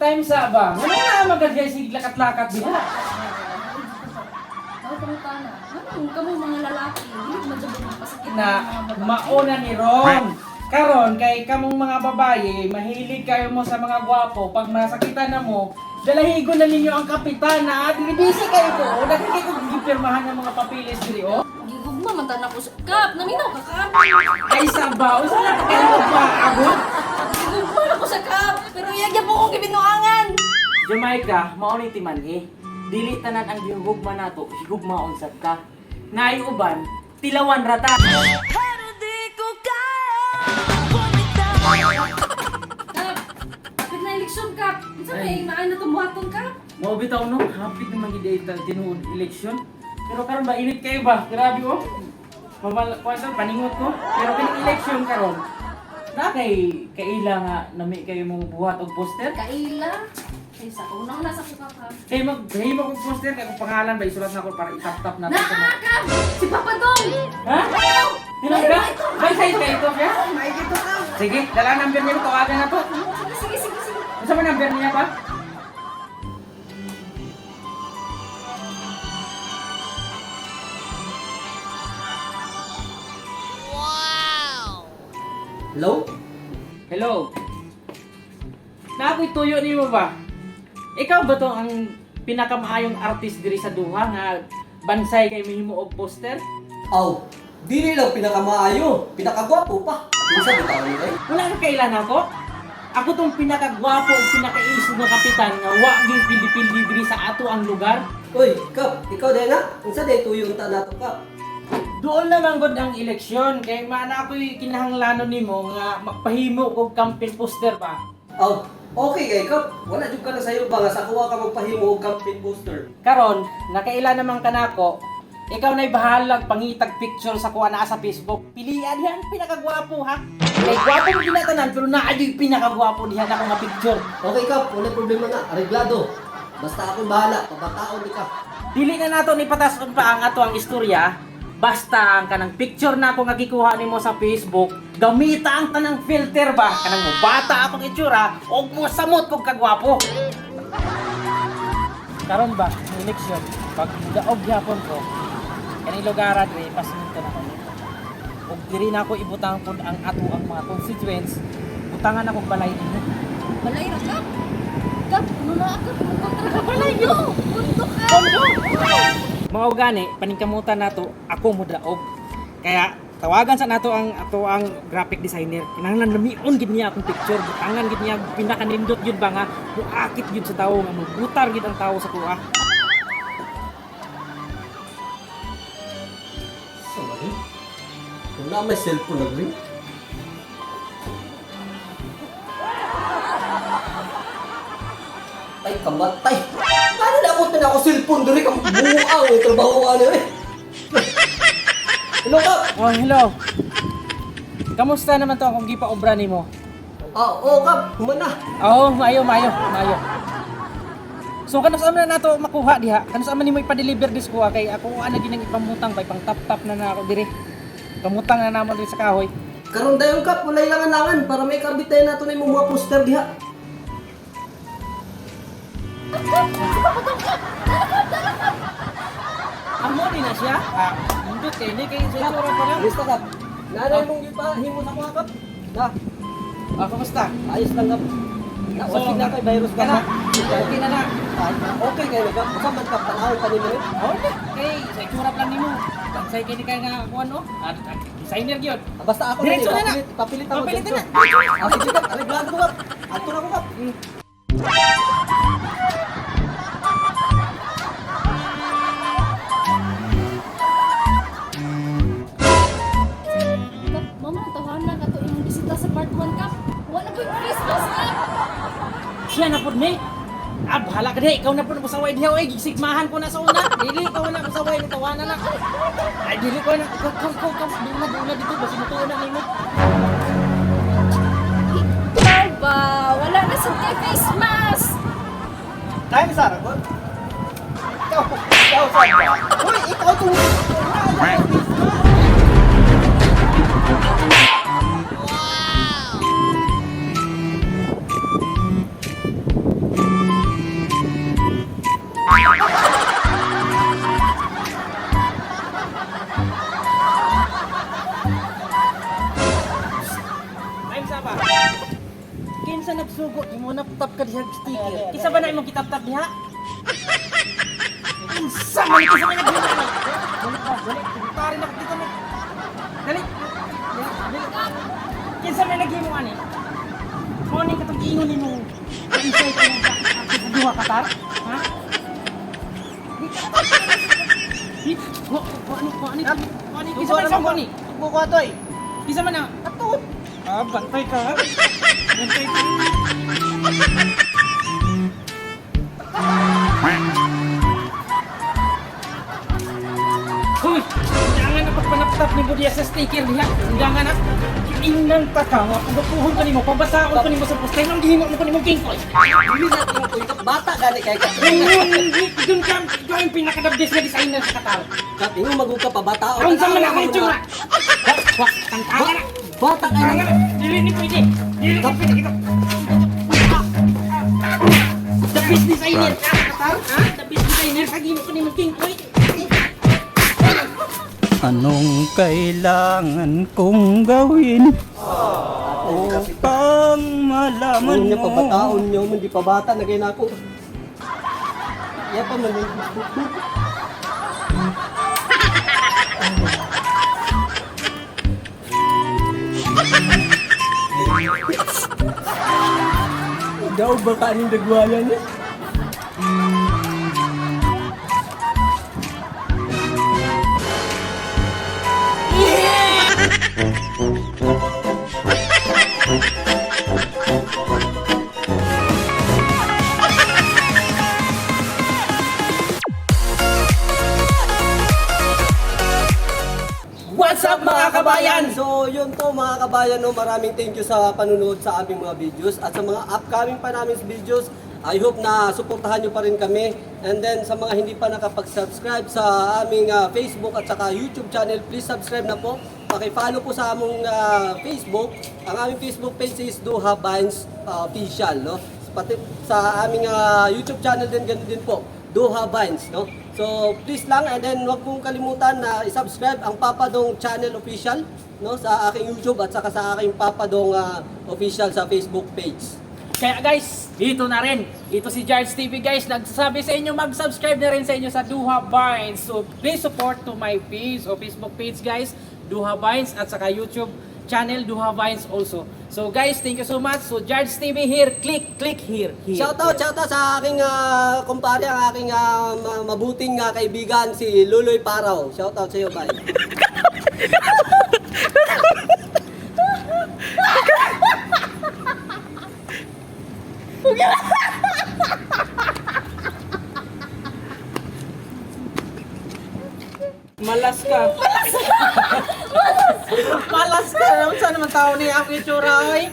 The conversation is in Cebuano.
Time sa ba? Wala na magagay sige lakat-lakat diha. Ako pangutana. Ano kamo mga lalaki? Hindi man jud mo pasakit Na ng mga babae. mauna ni Ron. Karon kay kamong mga babae, mahilig kayo mo sa mga gwapo. Pag masakitan na mo, dalahigo na ninyo ang kapitan na diri busy kayo ko. Daghan kayo kog gipirmahan ng mga papilis diri oh. Gigugma man ta nako sa Kap, naminaw ka, Kap. Ay sabaw, sa na kayo pa ako. Gigugma na ko sa Kap, pero iya gyud po kong gibinuangan. Jamaica, mao ni timanhi. Dili tanan ang gihugma nato, higugmaon sad ka. Naay uban, tilawan rata. Kap, kapit na eleksyon, Kap. Unsa may maay na tumuhaton, Kap? Mao bitaw no, hapit naman gid ay tinuod election. Pero karon ba init kayo ba? Grabe oh. Mabal kuan paningot ko. Pero kining election karon, na kay kaila nga nami kayo mong buhat og poster. Kaila. Ay, sa una na sa kuka, Kap. Kay maghimo kog poster kay kung pangalan ba isulat na ko para itap-tap natin sa Naa, mga. Kap! Si Papa Dong! Ha? Tinuod ka? May size ka ito kaya? Sige, dala ang number niya, tawagan na to. Sige, sige, sige, sige. Unsa man number niya pa? Hello? Hello. Na ako'y tuyo nimo ba? Ikaw ba to ang pinakamaayong artist diri sa duha nga bansay kay mahimo og poster? Aw, dili lang pinakamaayo, pinakagwapo pa. Kinsa bitaw ni eh? Wala ka kailan ako? Ako tong pinakagwapo ug pinakaiso nga kapitan nga wa gyud pili-pili diri sa ato ang lugar. Uy, Kap, ikaw din na? Unsa day tuyo unta nato, Kap? Doon naman gud ang eleksyon kay mana ako'y kinahanglanon nimo nga magpahimo og campaign poster ba. Aw, okay kay Kap. Wala jud ka na sayo ba nga sa kuha ka magpahimo og campaign poster. Karon, nakaila naman kanako. Ikaw na'y bahalag pangitag picture sa kuha naa sa Facebook. Pilian diha ang pinakagwapo ha. Kay gwapo mo ginatanan pero naa di pinakagwapo diha na nga picture. Okay, Kap, wala problema na, areglado. Basta akong bahala, pabataon ni Kap. Dili na nato ni patason pa ang ato ang istorya. Basta ang kanang picture na ako nga gikuha nimo sa Facebook, gamita ang tanang filter ba? Kanang mo bata akong itsura og mo samot kog kagwapo. Karon ba, election, pag mudaog gyapon ko, kani lugar diri pasinto na kami. Ug diri na ako ibutang pud ang ato ang mga constituents, butangan akong balay ninyo. Balay ra, Kap. Kap, ano na, Kap? Kontra ka balay yo! Punto ka! Pondo! Mga gani, paningkamutan nato, ako mudaog. Kaya tawagan sa nato ang ato ang graphic designer. Kinahanglan lamion gid niya akong picture, butangan gid niya pinakanindot yun ba nga muakit yun sa tawo nga mubutar gid ang tawo sa kuha. Sa mali? Wala may cellphone nag-ring. Ay, kamatay! Paano na ako na ako cellphone diri kang buang eh, trabaho ka ano eh. Hello, Kap! Oh, hello. Kamusta naman to akong gipaobra nimo? Ah, oo, Kap! Humana! Oo, maayo, maayo, maayo. So kanus man na nato makuha diha? Kanus man nimo ipa-deliver dis kuha kay ako ana ginang ipamutang ba ipang tap-tap na na ako diri. Pamutang na namo diri sa kahoy. Karon dayon, Kap, walay langan-langan para may karbit tayo nato na imong mga poster diha. Amo ni na siya. Ah, nindot kay ni kay sa itsura pa lang. Lista, Kap. Nanay mong ipahimo sa kuha, Kap. Na, Ah, kamusta? ayos lang, Kap. Na, So, so, na kay virus ka Kana, na. okay na na. Ay, okay kayo, Kap. Usa man Kap, tanawon pa nimo eh. Oh, na. Kay sa itsura pa lang nimo. Bansay kay ni kay nga kuan no. Ah, ah, designer gyud. Ah, basta ako na, Diretso na na. ipapilit, ipapilit ako. Papilit na. Ah, sige, Kap. Areglado ko, Kap. Adto na ko, Kap. Kap, mama, tawahan na ka to imong bisita sa part 1, Kap. Wala ko yung Christmas, Kap! Siya na pud ni. Ah, bahala ka di. Ikaw na pud musaway diha oy. Gisigmahan ko na sa una. Dili ikaw na musaway ni tawanan na. Ay, dili ko na. Ikaw, ikaw, ikaw, ikaw. Dula, dula dito. Basta mutuo na nimo. Ikaw ba? Wala na sa kay face mask! Time, Sarah, ko. Ikaw, ikaw, Sarah. Uy, ikaw to. Nagsugo nimo na tap ka diha sticker. Kinsa ba na imong kitap-tap diha? Unsa man ito sa mga naghimo ni? Dali ka, dali. Tari na dito ni. Dali. Dali, dali. Kinsa may naghimo ani? Mo ni katong giingon nimo. Insay ka ng duha katar? Ha? Di ko ko ani ko ani ko ani kinsa man sa ko ani? Ko atoy. Kinsa man na? Ato. Ah, bantay ka. Ha? Bantay ka. Hoy! Undangan na pagpanaptap ni Budia sa sticker diha. Undangan na. Inang ta ka nga pagapuhon ko nimo, pabasaon ko nimo sa poste nang gihimo mo ko nimo kingkoy. Dili na tingkoy ka. Bata gani kay ka. Dun ka, ikaw yung pinakadabdis na designer sa katal. Kap, ingon magug ka pa bata. Ang sa man ako itsura. Wa, tangtanga na. Bata kay Tangtanga na. Dili ni pwede. Dili ni pwede ito. The best designer ka sa katal, ha? The best designer sa gihimo ko nimo kingkoy. Anong kailangan kong gawin upang malaman Ano niya mo pabataon niyo, hindi pa bata na kay nako. Ya pa man. Daw ba ka aning dagwayan eh? What's up, mga kabayan? So, yun po mga kabayan, no, maraming thank you sa panunood sa aming mga videos at sa mga upcoming pa namin videos. I hope na suportahan nyo pa rin kami. And then sa mga hindi pa nakapag-subscribe sa aming Facebook at saka YouTube channel, please subscribe na po. Paki-follow po sa among Facebook. Ang aming Facebook page is Duha Vines Official, no? Pati sa aming YouTube channel din, ganun din po. Duha Vines, no? So, please lang and then wag pong kalimutan na i-subscribe ang Papadong Channel Official, no, sa aking YouTube at saka sa aking Papadong Official sa Facebook page. Kaya guys, dito na rin. Ito si Jards TV guys, nagsasabi sa inyo mag-subscribe na rin sa inyo sa Duha Vines. So please support to my page o Facebook page guys, Duha Vines at saka YouTube channel Duha Vines also. So guys, thank you so much. So Jards TV here, click, click here. Here. Shout out sa aking kumpare, ang aking mabuting kaibigan si Luloy Paraw. Shout out sa iyo, bye. Malas ka. Malas ka. Malas ka. Saan naman tao ni ako itsura oy?